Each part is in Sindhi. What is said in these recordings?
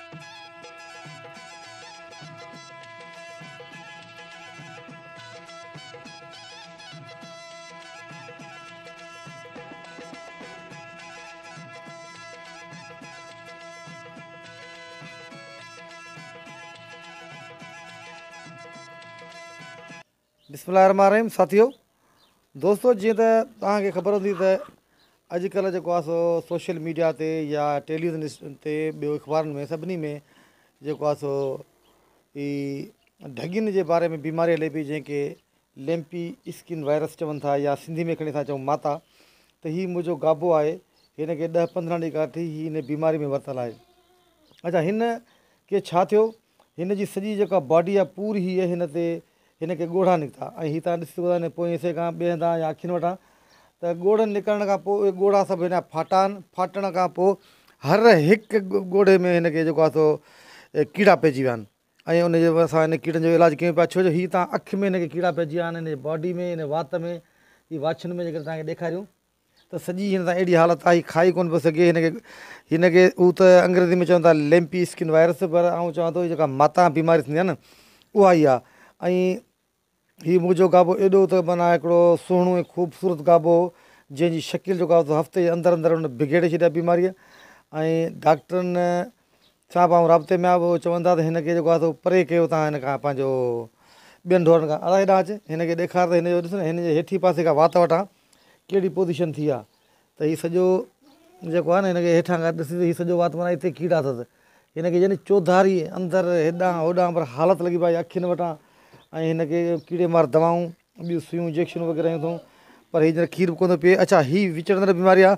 بسم الله الرحمن الرحيم ساٿيو دوستو جيئن ته توهان کي خبر هوندي ته اڄڪلهه جيڪو آهي سو سوشل ميڊيا تي يا ٽيليوزن تي ٻيو اخبارن ۾ سڀني ۾ جيڪو آهي سو هي ڍڳين جي باري ۾ بيماري هلي پئي جنهن کي ليمپي اسڪن وائرس چون ٿا يا سنڌي ۾ کڻي اسان چئون ماتا ته هي منهنجو گابو آهي هن کي ڏهه پندرهن ڏينهن کان وٺي هي ان بيماري ۾ ورتل آهي اڇا هن کي ڇا ٿيو هن جي سڄي جيڪا باڊي آهي پوري هيء هن تي هن کي ڳوڙها نڪتا ۽ هي توهان ڏسي سگهو ٿا هن پوئين حصي کان ٻئي هنڌان يا اکين وٽان ته ڳوڙهن نڪرڻ کان پوء اهي ڳوڙها سڀ هن جا ڦاٽا آهن ڦاٽڻ کان پوء هر هڪ ڳوڙهي ۾ هن کي جيڪو آهي سو ڪيڙا پئجي ويا آهن ۽ ان جي اسان هن ڪيڙن جو علاج ڪيون پيا ڇو جو هي توهان اک ۾ هن کي ڪيڙا پئجي ويا آهن هن جي باڊي ۾ هن وات ۾ هي واڇن ۾ جيڪڏهن توهان کي ڏيکاريون ته سڄي هن سان اهڙي حالت آهي کائي ڪونه پيو سگهي هن کي هن کي هو ته انگريزي ۾ چون ٿا ليمپي اسڪن وائرس پر آئون چوان ٿو هي جيڪا ماتا بيماري ٿيندي آهي نه اها ئي آهي ۽ هي منهنجو گابو ايڏو ته معنيٰ هڪڙو سهڻو ۽ خوبصورت گابو هو جنهن جي شڪل جيڪو آهي هفتي جي اندر اندر ان بگيڙي ڇڏي آهي بيماريء ۽ ڊاڪٽرن سان به آئون رابطي ۾ آهيان اهي چون ٿا ته هن کي جيڪو آهي سو پري ڪيو تان هن کان پنهنجو ٻين ڍورن کان ادا هيڏانهن اچ هن کي ڏيکار ته هن جو ڏس نه هن جي هيٺين پاسي کان وات وٽان ڪهڙي پوزيشن ٿي آ ته هي سڄو جيڪو آ نه هن کي هيٺان کان ڏسي ته هي سڄو وات معنيٰ هتي ڪيڙا اٿس هن کي يعني چوڌاري اندر هيڏانهن هوڏانهن پر حالت لڳي پئي اکين وٽان ۽ هن کي ڪيڙي مار دوائون ٻيون سيون انجيڪشن وغيره هنيون اٿئون پر هي ڄڻ کير به ڪونه ٿو پيئي اڇا هي وچڙندڙ بيماري آ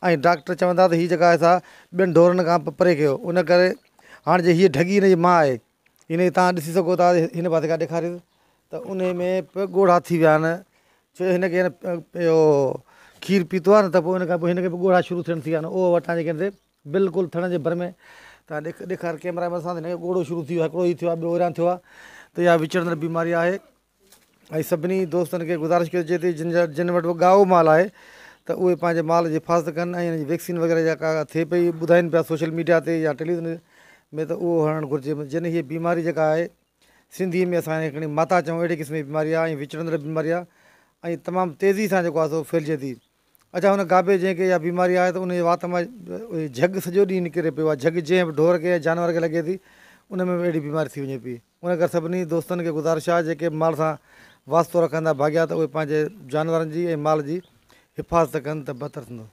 ۽ ڊاڪٽر چون ٿا ته هي جيڪا آهي سا ٻين ڍورن کان پري ڪيو ان ڪري هاڻ جي هيء ڍڳي هن جي ماء آهي هن کي توهان ڏسي سگهو ٿا هن پاسي کان ڏيکاريس ته انهي ۾ به ڳوڙها ٿي ويا آهن ڇو هن کي اهو کير پيتو آهي نه ته پوء ان کان پوء هن کي به ڳوڙها شروع ٿيڻ ٿي ويا آهن اهو وٽان جيڪي هن تي بلڪل ٿڻ جي ڀر ۾ توهان ڏيک ڏيکار ڪيمرا ۾ سان هن کي ڳوڙهو شروع ٿي ويو هڪڙو هي ٿيو آهي ٻيو هوريان ٿيو آهي ته اها وچڙندڙ بيماري آهي ۽ سڀني دوستن کي گذارش ڪجي ٿي جن جا جن وٽ به ڳائو مال آهي ته اهي پنهنجي مال جي حفاظت ڪن ۽ ان جي ويڪسين وغيره جيڪا ٿئي پئي ٻڌائين پيا سوشل ميڊيا تي يا ٽيليوزن ۾ ته اهو هڻڻ گهرجي جن هي بيماري جيڪا آهي سنڌي ۾ اسان هڪڙي ماتا چئون اهڙي قسم جي بيماري آهي ۽ وچڙندڙ بيماري آهي ۽ تمام تيزي سان جيڪو آهي سو ڦهلجي ٿي اڇا هن گابي جنهن کي اها بيماري آهي ته ان جي وات مان جهڳ سڄو ڏينهن نڪري پيو آهي جهڳ جنهن به ڍور کي يا جانور کي لڳي ٿي ان ۾ به اهڙي بيماري ٿي وڃي پئي ان ڪري سڀني دوستن کي گذارش آهي جيڪي به مال سان واسطو رکن ٿا ڀاڳيا ته اهي پنهنجي جانورن جي ۽ مال جي حفاظت ڪن ته بهتر ٿيندو.